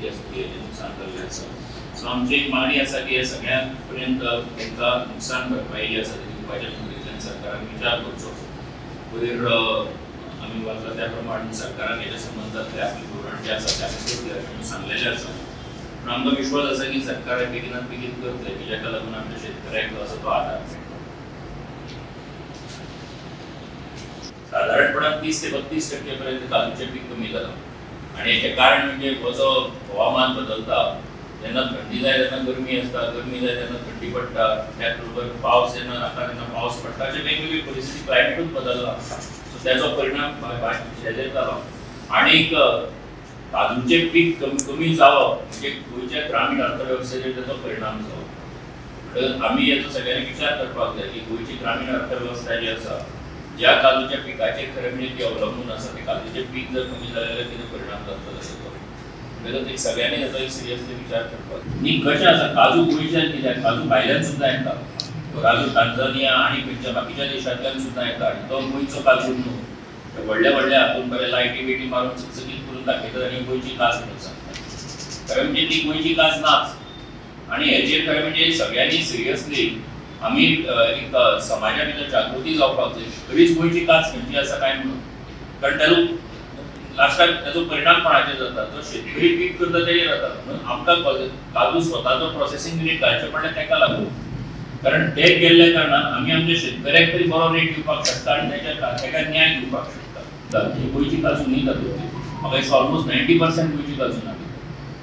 जी आसा ती हेजें नुकसान जाल्लें आसा. सो आमची एक मागणी आसा की हे सगळ्यां पर्यंत तांकां नुकसान भरपाई जी आसा ती दिवपाच्या नदरेंतल्यान सरकारान विचार करचो. वयर आमी वाचला त्या प्रमाण सरकारान हेच्या संबंदांतले आपलें धोरण जें आसा तें आमी करतले अशें म्हणून सांगलेलें आसा. पूण आमकां विश्वास आसा की सरकार हे बेगिनात बेगीन करतले की जाका लागून आमच्या शेतकऱ्यांक जो आसा तो आदार मेळटलो. सादारणपणान 30 ते 32% पर्यंत काजूचें पीक कमी जालां आनी हेचें कारण म्हणजे हो जो हवामान बदलता, जेन्ना थंडी जाय तेन्ना गरमी आसता, गरमी जाय तेन्ना थंडी पडटा, त्याच बरोबर पावस जेन्ना नाका तेन्ना पावस पडटा, अशें वेगवेगळी परिस्थिती क्लायमेटूच बदलला. सो त्याचो परिणाम हेजेर जालो. आनीक काजूचें पीक कमी जावप म्हणजे गोंयच्या ग्रामीण अर्थवेवस्थेचेर ताचो परिणाम जावप. म्हणटकच आमी हेचो सगळ्यांनी विचार करपाक जाय की गोंयची ग्रामीण अर्थवेवस्था जी आसा, ज्या काजूच्या पिकाचेर खरें म्हणजे ती अवलंबून आसा, ते काजूचें पीक जर कमी जालें जाल्यार कितें परिणाम जातलो ताचो. म्हणटकच एक सगळ्यांनी हेचो एक सिरियसली विचार करपाक जाय. न्ही कशें आसा, काजू गोंयच्यान कित्याक, काजू भायल्यान सुद्दां येता, काजू टांझानिया आनी खंयच्या बाकीच्या देशांतल्यान सुद्दां येता आनी तो गोंयचो काजू न्हू. व्हडल्या व्हडल्या हातून बरे लायटी बिटी मारून चकचकीत करून दाखयतात आनी गोंयची काज म्हणून सांगतात. खरें म्हणजे ती गोंयची काज नाच. आनी हेचेर खरें म्हणजे सगळ्यांनी सिरियसली आमी एक समाजा भितर जागृती जावपाक जाय, खरीच गोंयची काज खंयची आसा काय म्हणून. कारण ताजो लास्टाक ताजो परिणाम कोणाचेर जाता, जो शेतकरी पीक करता तेजेर जाता. म्हणून आमकां काजू स्वताचो प्रोसेसींग युनीट घालचें पडलें ताका लागून, कारण ते केल्ल्या कारणान आमी आमच्या शेतकऱ्याक तरी बरो रेट दिवपाक शकता आनी ताका न्याय दिवपाक शकता. ही गोंयची काजू न्ही तातूंतली, म्हाका दिसता ऑलमोस्ट 90% गोंयची काजू ना,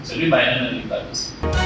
सगळी भायल्यान आयिल्ली काजू आसा.